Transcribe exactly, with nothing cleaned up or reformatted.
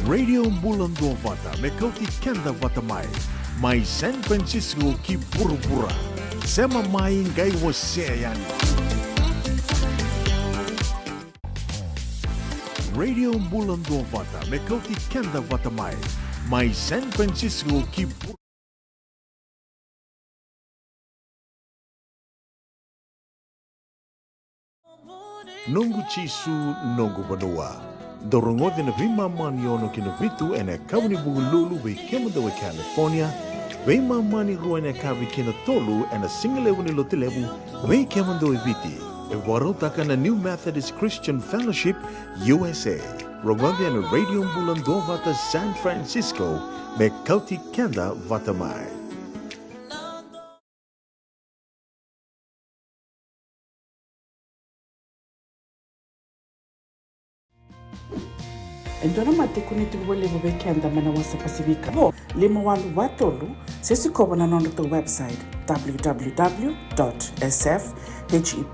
Radio Bula Duavata me kauti keda vata mai, mai San Francisco ki vuravura. Sema mai, qai wasea yani. Radio Bula Duavata me kauti keda vata mai, mai San Francisco ki vuravura. Noqu Jisu, noqu vanua. Dau rogoci na veimama ni ono ki na vitu ena yakavi ni Vukelulu vei kemudou e California, veimama ni rua ena yakavi ki na tolu ena sigalevu ni Lotulevu vei kemudou e Viti. E vakarautaka na New Methodist Christian Fellowship U S A. Rogoci ena Radio Bula Duavata San Francisco me kauti keda vata mai. E dua na matai kune tiko vakalevu vei keda mai na wasa Pasifika. Vo, lima walu va tolu, se sikova na nodratou website, w w w dot s f h e